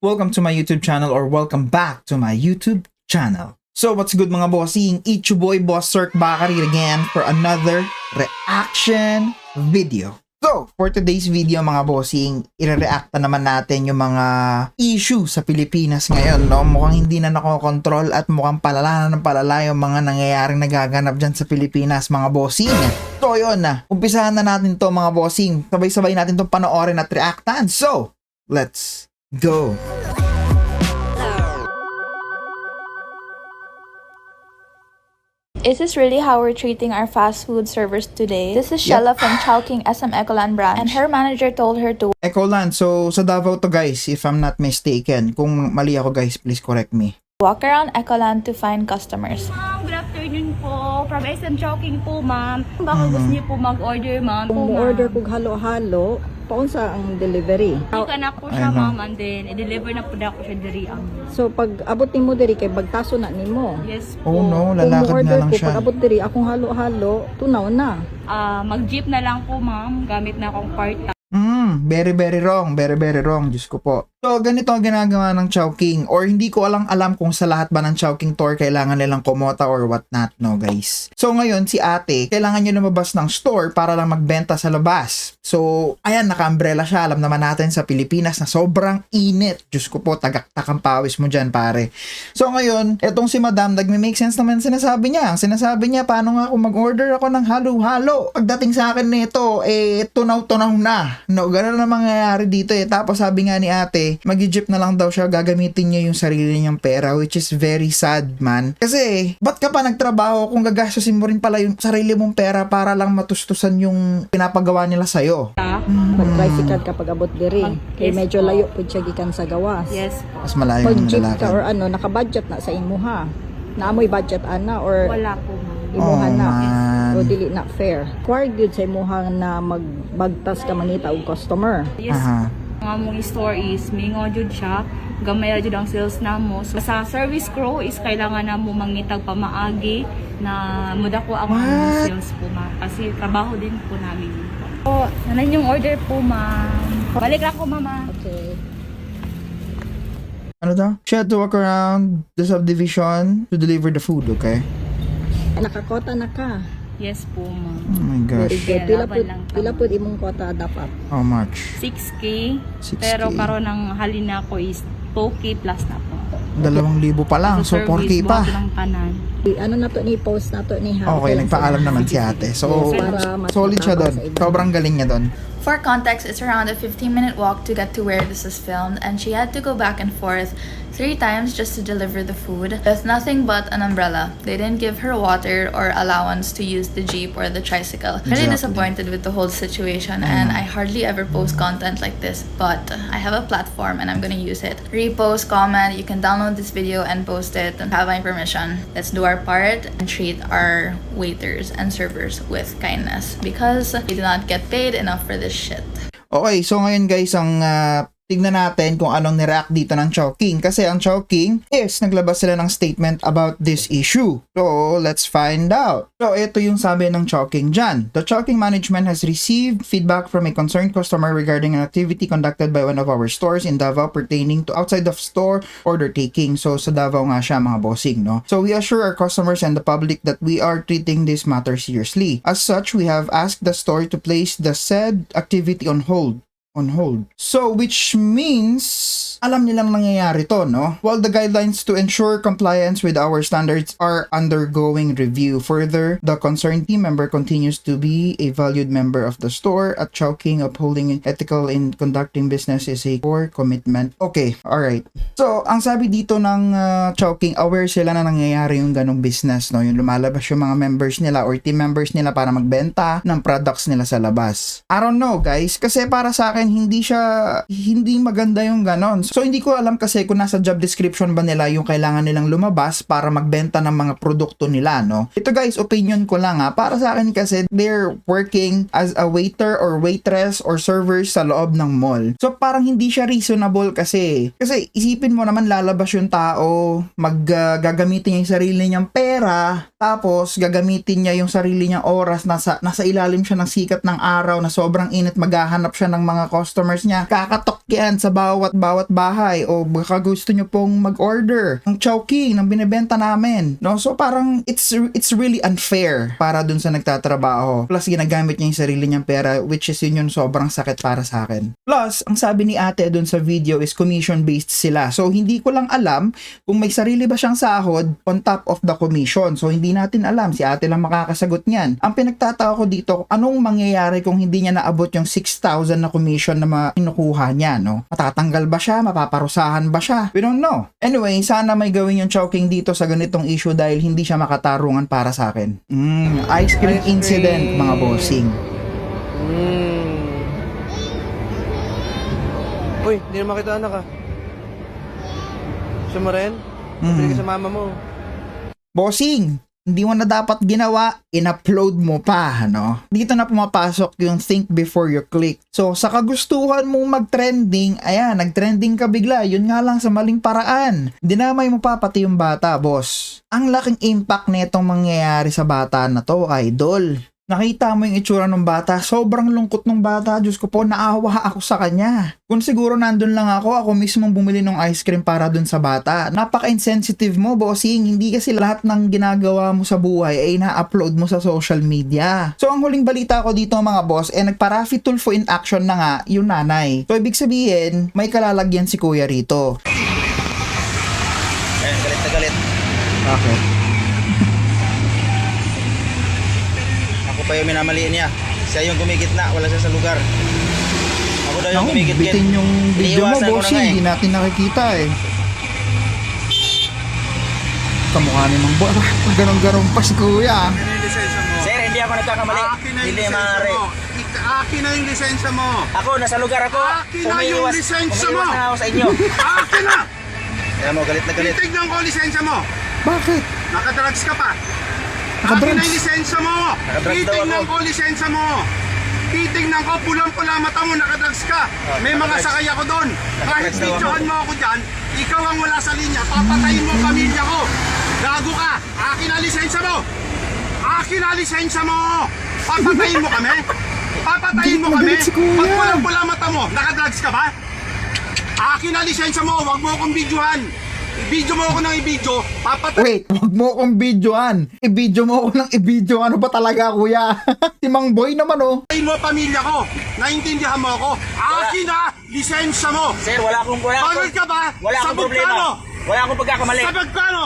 Welcome to my YouTube channel or welcome back to my YouTube channel. So what's good, mga bossing? It's your boy Boss Cirque Bakari again for another reaction video. So, for today's video, mga bossing, ire-react na naman natin yung mga issue sa Pilipinas ngayon, no? Mukhang hindi na nakokontrol at mukhang palala na ng palala yung mga nangyayaring nagaganap dyan sa Pilipinas, mga bossing. So, yun na. Umpisahan na natin to, mga bossing. Sabay-sabay natin tong panoorin at reactan. So, let's go! Is this really how we're treating our fast food servers today? This is Shella from Chowking SM Ecoland branch, and her manager told her to Ecoland. So, sa Davao to, guys, if I'm not mistaken. Kung mali ako, guys, please correct me. Walk around Ecoland to find customers. Ma'am, good afternoon po. From SM Chowking po, ma'am. Baka gusto niyo po mag-order, ma'am. Kung Po, ma'am. mo-order kog halo-halo, paunsa ang delivery? Hindi ka na po siya, Ayun, ma'am. And then, i-deliver na po na ako siya diri ang. So pag abot nimo diri kay bagtaso na nimo. Yes po. Oh no, Kung lalakad nga mo-order lang ko siya. pag abot diri akong halo-halo, tunaw na. Ah, mag-jeep na lang po, ma'am. Gamit na akong part. Very very wrong, very very wrong, Diyos ko po. So, ganito ang ginagawa ng Chowking or hindi ko alang alam kung sa lahat ba ng Chowking tour kailangan nilang kumota or what not, no, guys. So, ngayon, si ate, kailangan niya lumabas ng store para lang magbenta sa labas. So, ayan, naka-umbrella siya. Alam naman natin sa Pilipinas na sobrang init. Diyos ko po, tagaktak ang pawis mo dyan, pare. So, ngayon, etong si madam, nagme-make sense naman sinasabi niya. Ang sinasabi niya, paano nga kung mag-order ako ng halo-halo? Pagdating sa akin nito, eh, tunaw-tunaw na. No, ganun na mangyayari dito eh. Tapos sabi nga ni ate, mag-jeep na lang daw siya, gagamitin niya yung sarili niyang pera, which is very sad, man. Kasi, ba't ka pa nagtrabaho kung gagastusin mo rin pala yung sarili mong pera para lang matustusan yung pinapagawa nila sa'yo? Mag-tricycle ka pag abot diri. Kay Yes medyo po. layo pud siya gikan sa gawas. Yes po. Mas malayo Pag yung jeep ka lalakad. or ano, naka-budget na sa imuha. Naamoy budget ana or Wala po, ma'am. imuha Oh, na. man. O dili na fair. Required gyud sa imuha na magbagtas ka mangita og customer. Yes. Ang among store is mingo jud siya. Gamay ra jud ang sales namo. So, sa service crew is kailangan na mo mangitag pamaagi na mudako ang among What? sales po, ma'am. Kasi trabaho din po namin yun po. So, nanan yung order po, ma'am. Balik lang ko, mama. Okay. Ano daw? She had to walk around the subdivision to deliver the food, okay? Nakakota na ka. Yes po, ma'am. Oh my Very gosh. good. Kaya Pila laban pud lang tama. pila pud imong kota dapat? How much? 6K. 6K. Pero karon ang halin na ko is 2K plus na po. 2,000 pa lang. Sa So, 4K service, pa. buhat lang tanan. Ano na to ni post na to ni ha? Okay, nagpaalam naman si ate. So, Yes, para mas solid siya matapang doon. sa iba. Sobrang galing niya doon. For context, it's around a 15-minute walk to get to where this is filmed, and she had to go back and forth three times just to deliver the food with nothing but an umbrella. They didn't give her water or allowance to use the jeep or the tricycle. Really disappointed with the whole situation, and I hardly ever post content like this, but I have a platform and I'm gonna use it. Repost, comment, you can download this video and post it and have my permission. Let's do our part and treat our waiters and servers with kindness because we do not get paid enough for this shit. Okay, so ngayon guys, ang tignan natin kung anong nireact dito ng Chowking. Kasi ang Chowking is naglabas sila ng statement about this issue. So, let's find out. So, ito yung sabi ng Chowking dyan. "The Chowking management has received feedback from a concerned customer regarding an activity conducted by one of our stores in Davao pertaining to outside of store order taking." So, sa Davao nga siya, mga bossing, no? "So, we assure our customers and the public that we are treating this matter seriously. As such, we have asked the store to place the said activity on hold." On hold. So, which means, alam nilang nangyayari to, no? "While the guidelines to ensure compliance with our standards are undergoing review. Further, the concerned team member continues to be a valued member of the store. At Chowking, upholding ethical in conducting business is a core commitment." Okay, alright. So, ang sabi dito ng Chowking, aware sila na nangyayari yung ganong business, no? Yung lumalabas yung mga members nila or team members nila para magbenta ng products nila sa labas. I don't know, guys. Kasi para sa akin, hindi maganda yung ganon. So, hindi ko alam kasi kung nasa job description ba nila yung kailangan nilang lumabas para magbenta ng mga produkto nila, no? Ito guys, opinion ko lang ha. Para sa akin kasi, they're working as a waiter or waitress or servers sa loob ng mall. So, parang hindi siya reasonable kasi. Kasi isipin mo naman, lalabas yung tao, gagamitin niya yung sarili niyang pera, tapos gagamitin niya yung sarili niyang oras, nasa ilalim siya ng sikat ng araw na sobrang init, maghahanap siya ng mga customers niya. Kakatok yan sa bawat bawat bahay o baka gusto nyo pong mag-order ng Chowking ng binebenta namin. No? So parang it's really unfair para dun sa nagtatrabaho. Plus ginagamit niya yung sarili niyang pera, which is yun yung sobrang sakit para sa akin. Plus, ang sabi ni ate dun sa video is commission based sila. So hindi ko lang alam kung may sarili ba siyang sahod on top of the commission. So hindi natin alam, si ate lang makakasagot niyan. Ang pinagtataka ko dito, anong mangyayari kung hindi niya naabot yung 6,000 na commission na kinukuha niya, no? Matatanggal ba siya? Mapaparusahan ba siya? We don't know. Anyway, sana may gawin yung Chowking dito sa ganitong issue dahil hindi siya makatarungan para sa akin. Ice cream Ice cream. incident, mga bossing. Uy, hindi naman kita anak ah. Gusto mo rin? Bili ka sa mama mo. Bossing, hindi mo na dapat ginawa, in-upload mo pa, no? Dito na pumapasok yung think before you click. So, sa kagustuhan mong mag-trending, ayan, nag-trending ka bigla, yun nga lang sa maling paraan. Dinamay mo pa pati yung bata, boss. Ang laking impact nitong mangyayari sa bata na to, idol. Nakita mo yung itsura ng bata, sobrang lungkot ng bata. Diyos ko po, naawa ako sa kanya. Kung siguro nandun lang ako, ako mismo bumili ng ice cream para dun sa bata. Napaka-insensitive mo, bossing. Hindi kasi lahat ng ginagawa mo sa buhay ay na-upload mo sa social media. So, ang huling balita ko dito, mga boss, eh nagpa-Raffy Tulfo in action na nga yung nanay. So, ibig sabihin, may kalalagyan si kuya rito. Ayan, galit na galit. Bakit? Ako pa yung minamaliin niya. Siya yung gumigitna, wala siya sa lugar. Ako daw yung Naku, gumigit. bitin yung video mo, Iniiwasan ko na bossing. nga eh. Hindi natin nakikita eh. Kamukha ni Mang Bo. Ganong-ganon pa si kuya. Sir, hindi ako nagkakamali. Akin na yung Hindi lisensya maaari. mo. Akin na yung lisensya mo. Ako, nasa lugar ako. Akin na yung lisensya mo. Umiiwas na ako sa inyo. Akin na! Ayan mo, galit na galit. Titignan ko ang lisensya mo. Bakit? Nakadrugs ka pa. Akin Nakadrugs? na yung lisensya mo. Nakadrugs daw Titignan ako. ko ang lisensya mo. Titignan ko, pulang-pula mata mo, nakadrugs ka. May mga Nakadrugs. sakay ako doon. Kahit Nakadrugs daw ako. videohan mo ako dyan, ikaw ang wala sa linya, papatayin mo ang pamilya ko. Gago ka. Akin na lisensya mo. Akin na lisensya mo. Papatayin mo kami. Papatayin mo Galit na kami. galit si kuya. Pag pulang-pula mata mo, nakadrugs ka ba? Akin na lisensya mo, wag mo akong videohan. I-video mo ako ng i-video, papatayin Wait, wag mo akong videoan. I-video mo ako ng i-video. Ano ba talaga, kuya? Si Mang Boy naman, oh. mo ang pamilya ko. Naintindihan mo ako? Akin na lisensya mo. Sir, wala akong, Pagod ka ba? wala akong Sa problema. magkano? Wala akong pagkakamali. Sa magkano?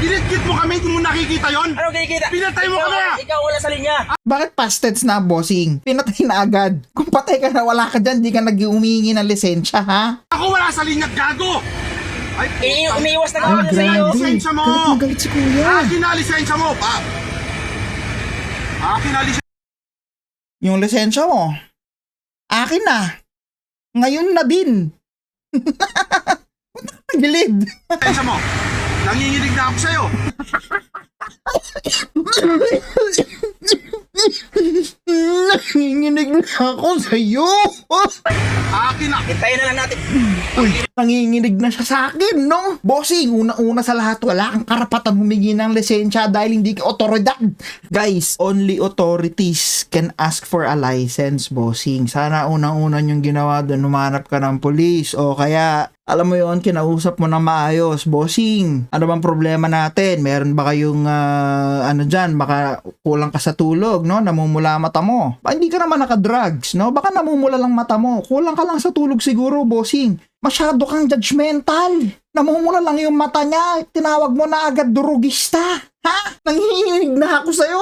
Dinidgit mo kami, hindi mo nakikita yon? Ano kinikita? Pinatay mo kami, ah! Ikaw wala sa linya. Bakit past tense na, bossing? Pinatay na agad. Kung patay ka na, wala ka dyan, di ka nag-umingi ng lisensya, ha? Ako wala sa linya, gago! Ay, Eh, umiiwas na Ay, ako sa inyo. grabe. Lisensya mo! Galit na galit si kuya. Akin na lisensya mo, pa! Akin na lisensya Yung lisensya mo, akin na. Ngayon na din. Ba't nakatagilid? mo. Nanginginig na ako sa'yo. Nanginginig na ako sa'yo. Akin na. Hintayin na lang natin. Uy, nanginginig na siya sa akin, no? Bossing, una-una sa lahat, wala kang karapatan humingi ng lisensya dahil hindi ka otoridad. Guys, only authorities can ask for a license, bossing. Sana unang-una yung ginawa doon, humanap ka ng police o kaya alam mo yon, kinausap mo ng maayos, "Bossing, ano bang problema natin? Meron ba kayong ano dyan? Baka kulang ka sa tulog, no? Namumula mata mo. Ba, hindi ka naman naka-drugs, no? Baka namumula lang mata mo. Kulang ka lang sa tulog siguro, bossing. Masyado kang judgmental. Namumula lang yung mata niya. Tinawag mo na agad durugista. Ha? Nanginginig na ako sa'yo."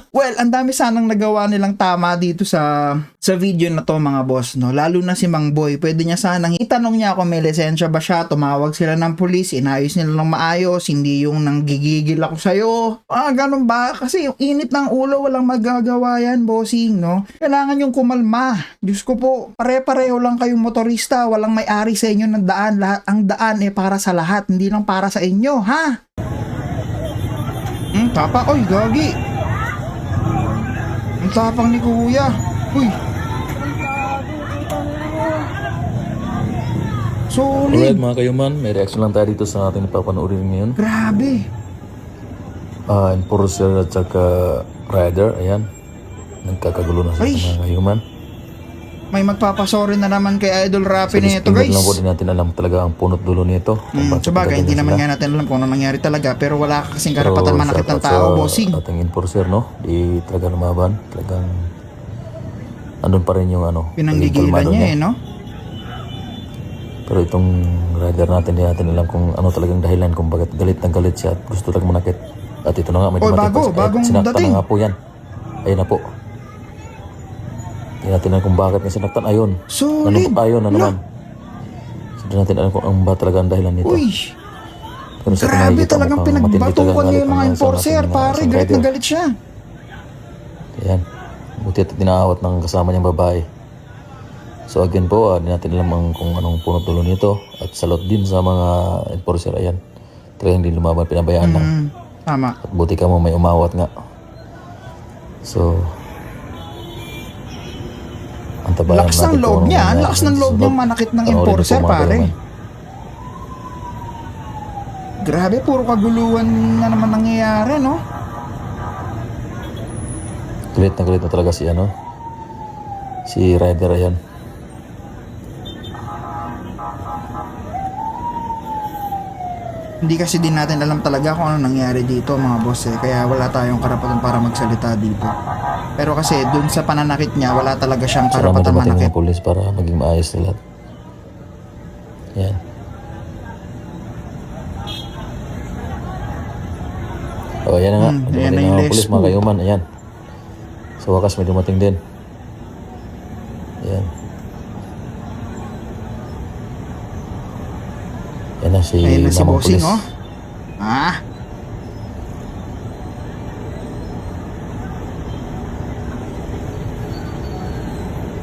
Well, ang dami sanang nagawa nilang tama dito sa video na to, mga boss, no? Lalo na si Mang Boy, pwede niya sanang itanong niya kung may lisensya ba siya, tumawag sila ng pulis, inayos nila ng maayos, hindi yung nanggigigil ako sa'yo. Ah, ganun ba? Kasi yung init ng ulo, walang magagawa yan, bossing, no? Kailangan yung kumalma. Diyos ko po, pare-pareho lang kayong motorista, walang may-ari sa inyo ng daan. Lahat, ang daan eh para sa lahat, hindi lang para sa inyo, ha? Tapa. Oy, gagi. Ang tapang ni kuya. Uy. Alright, Solid. mga kayuman, may reaction lang tayo dito sa ating papanoorin ngayon. Grabe. Enforcer at saka rider, ayan. Nagkakagulo na sila, Ay! mga kayuman. May magpapasorry na naman kay Idol Rafi Sa nito, disclaimer guys. lang po, di natin alam talaga ang punot dulo nito kung bakit Sabagay, hindi nagkaganyan naman sila. nga natin alam kung ano nangyari talaga, pero wala ka kasing Pero karapatan manakit ng shoutout tao, sa bossing. ating enforcer, no? Di talaga lumaban. Talagang andun pa rin yung ano, pagiging Pinanggigilan kalmado niya eh, no? Pero itong rider natin, di natin alam kung ano talagang dahilan kung bakit galit na galit siya at gusto talagang manakit. At ito na nga, may Oy, dumating bago, pa siya. bagong At sinaktan dating. na nga po yan. Ayun na po. Hindi natin alam kung bakit niya sinaktan. Ayun. Solid. Nanuntok ayun na Lo. naman. So, di natin alam kung ano ba talaga ang dahilan nito. Uy, Pero sa grabe nakikita, talagang mukhang matindi talagang pinagbatukan niya galit yung mga ang isang enforcer, ating, pare. isang Galit na rider. galit siya. Ayan. Buti at tinaawat ng kasama niyang babae. So again po, di natin alam ang kung anong punot dulo nito. At salot din sa mga enforcer. Ayan. Talagang hindi lumaban, pinabayaan lang. Tama. At buti ka mo may umawat nga. So, antabayan Lakas ng natin kung loob anong niya. Ang mangyayari lakas ng sa loob susunod. niyang manakit ng Panoorin niyo po, enforcer, mga pare. kayuman. Grabe, puro kaguluhan na naman nangyayari, no? Galit na talaga si ano, si rider, ayan. Hindi kasi din natin alam talaga kung ano nangyari dito, mga boss eh. Kaya wala tayong karapatan para magsalita dito. Pero kasi dun sa pananakit niya, wala talaga siyang Sana may karapatan dumating manakit. mga pulis para maging maayos na lahat. Ayan. O, ayan na nga. May Ayan dumating na yung na mga pulis, lesbo. mga kayuman. Ayan. Sa wakas, may dumating din. Ayan. Ayan na si Ayan na si Mamang Bossing, Pulis. oh. Ah!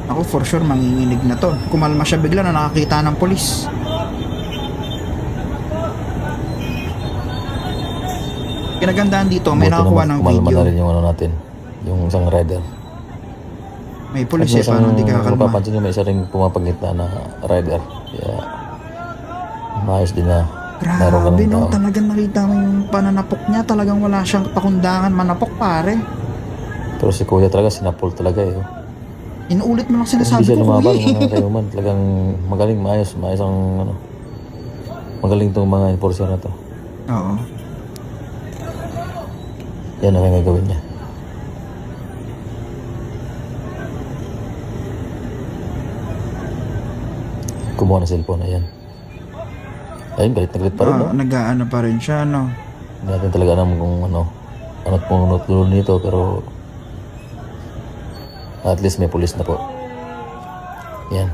Ako, for sure, manginginig na to. Kumalma siya bigla na nakakita ng polis. Kinagandaan dito, may Buti nakakuha naman, ng kumalma video. na rin yung ano natin. Yung isang rider. May polis At may eh, paano hindi isang- kakalma? Mapapansin nyo, may isa ring pumapagitna na rider. Kaya, maayos din na meron ka Grabe ng no, tao. talagang nakita mo yung pananapok niya. Talagang wala siyang pakundangan manapok, pare. Pero si kuya talaga, sinapol talaga eh, oh. Inuulit mo lang Kung hindi sinasabi siya ko, lumaban, kuya, eh. mga kayuman, talagang magaling, maayos, maayos ang ano. Magaling tong mga enforcer na to. Oo. Yan ang gagawin niya. Kumuha ng cellphone, ayan. Ayun, galit na galit pa rin, no? Ah, nag-aano pa rin siya, no? Hindi natin talaga alam kung ano, ano't punot dulo nito, pero at least may pulis na po. Yan.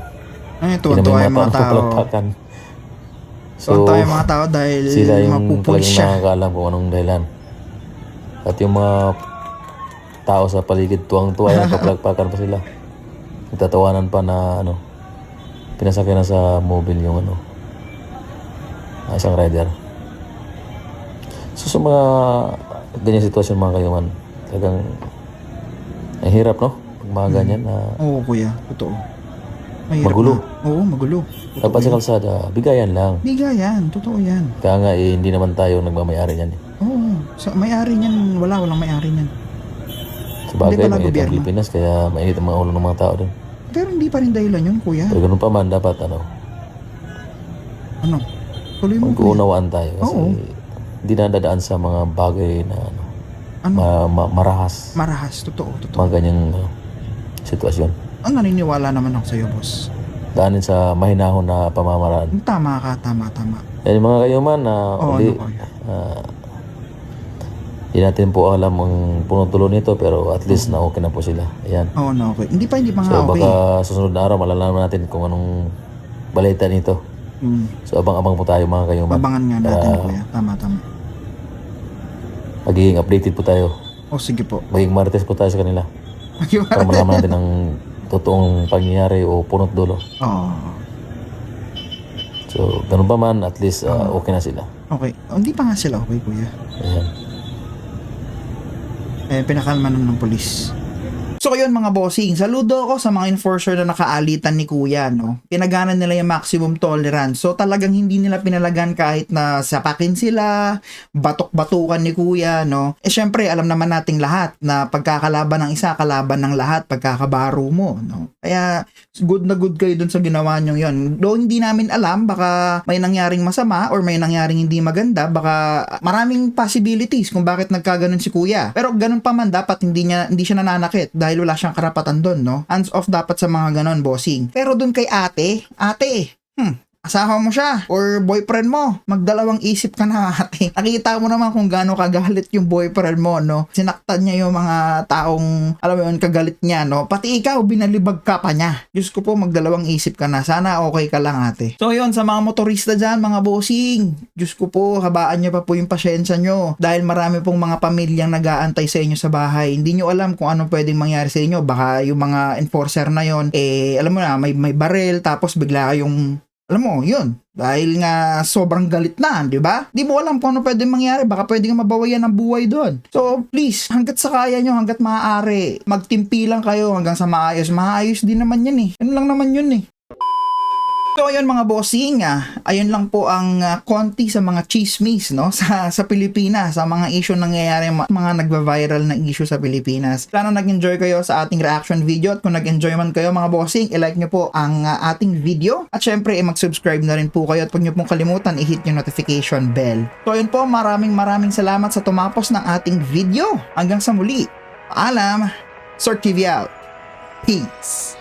Ay, Hindi naman tuwan-tuwa yung mga tao. nagpapalakpakan. So, Tuwan-tuwa yung mga tao dahil sila yung mapupulis talagang siya. nakakaalam kung anong dahilan. At yung mga tao sa paligid, tuwang-tuwa yan, nagpapalakpakan pa sila. Nagtatawanan pa na ano, pinasakay na sa mobile yung ano, isang rider. So sa mga ganyan sitwasyon, mga kayuman, talagang ang hirap, no? Pag mga ganyan na Oo, kuya. Totoo. Mahirap Magulo. na. Oo, magulo. Totoo dapat sa yan. kalsada, bigayan lang. Bigayan. Totoo yan. Kaya nga eh, hindi naman tayo nagmamayari niyan eh. Oo. Sa, may-ari niyan, wala. Walang may-ari niyan. Sa bagay, Hindi pala mainit ang gobyerno. Pilipinas, kaya mainit ang mga ulo ng mga tao doon. Pero hindi pa rin dahilan yun, kuya. Pero ganun pa man, dapat ano, Ano? Tuloy mo, kuya. magkuunawaan tayo kasi Oo. hindi na dadaan sa mga bagay na ano, Ano? marahas, Marahas. Totoo, totoo. mga ganyang ano, sitwasyon. Ang naniniwala naman ako sa'yo, boss. Daanin sa mahinahon na pamamaraan. Tama ka, tama, tama. Yan yung mga kayuman na Oo, uli, ano, kuya? hindi natin po alam ang punong tulo nito pero at least na okay na po sila. Ayan. Oo, na okay. Hindi pa nga So okay. baka susunod na araw malalaman natin kung anong balita nito. So abang-abang po tayo, mga kayuman. Abangan nga natin, Para kuya. Tama, tama. magiging updated po tayo. O, sige po. Magiging marites po tayo sa kanila. Para malaman natin ang totoong pangyayari o punot dulo. Oo. So, ganun pa man, at least okay na sila. Okay. Oh, hindi pa nga sila okay, kuya. Ayan. Eh, pinakalma naman ng polis. So ayun, mga bossing, saludo ako sa mga enforcer na nakaalitan ni kuya, no? Pinagana nila yung maximum tolerance. So talagang hindi nila pinalagan kahit na sapakin sila, batok-batukan ni kuya, no? Eh syempre, alam naman nating lahat na pagkakalaban ng isa, kalaban ng lahat pagkakabaro mo, no? Kaya good na good kayo dun sa ginawa nyo yon. Though hindi namin alam, baka may nangyaring masama or may nangyaring hindi maganda, baka maraming possibilities kung bakit nagkaganon si kuya. Pero ganun pa man, dapat hindi siya nananakit dahil wala siyang karapatan doon, no? Hands off dapat sa mga ganon, bossing. Pero dun kay ate, ate, asawa mo siya or boyfriend mo, magdalawang isip ka na, ate. Nakita mo naman kung gaano kagalit yung boyfriend mo, no? Sinaktan niya yung mga taong, alam mo yun, kagalit niya, no? Pati ikaw, binalibag ka pa niya. Diyos ko po, magdalawang isip ka na. Sana okay ka lang, ate. So yun, sa mga motorista dyan, mga bossing, Diyos ko po, habaan niyo pa po yung pasyensya nyo. Dahil marami pong mga pamilyang nag-aantay sa inyo sa bahay. Hindi nyo alam kung anong pwedeng mangyari sa inyo. Baka yung mga enforcer na yon, eh, alam mo na, may baril, tapos bigla kayong, alam mo, yun. Dahil nga sobrang galit na, di ba? Di mo alam kung ano pwede mangyari. Baka pwede kang mabawayan ng buhay doon. So, please, hanggat sa kaya nyo, hanggat maaari, magtimpi lang kayo hanggang sa maayos. Maayos din naman yan eh. Ano lang naman yun eh. So ayun, mga bossing, ayun lang po ang konti sa mga chismis, no, sa Pilipinas, sa mga issue nangyayari, mga nagva-viral na issue sa Pilipinas. Sana nag-enjoy kayo sa ating reaction video at kung nag-enjoy man kayo, mga bossing, i-like nyo po ang ating video at syempre mag-subscribe na rin po kayo at huwag nyo pong kalimutan i-hit yung notification bell. So ayun po, maraming maraming salamat sa tumapos ng ating video. Hanggang sa muli. Paalam. Sir TV out. Peace.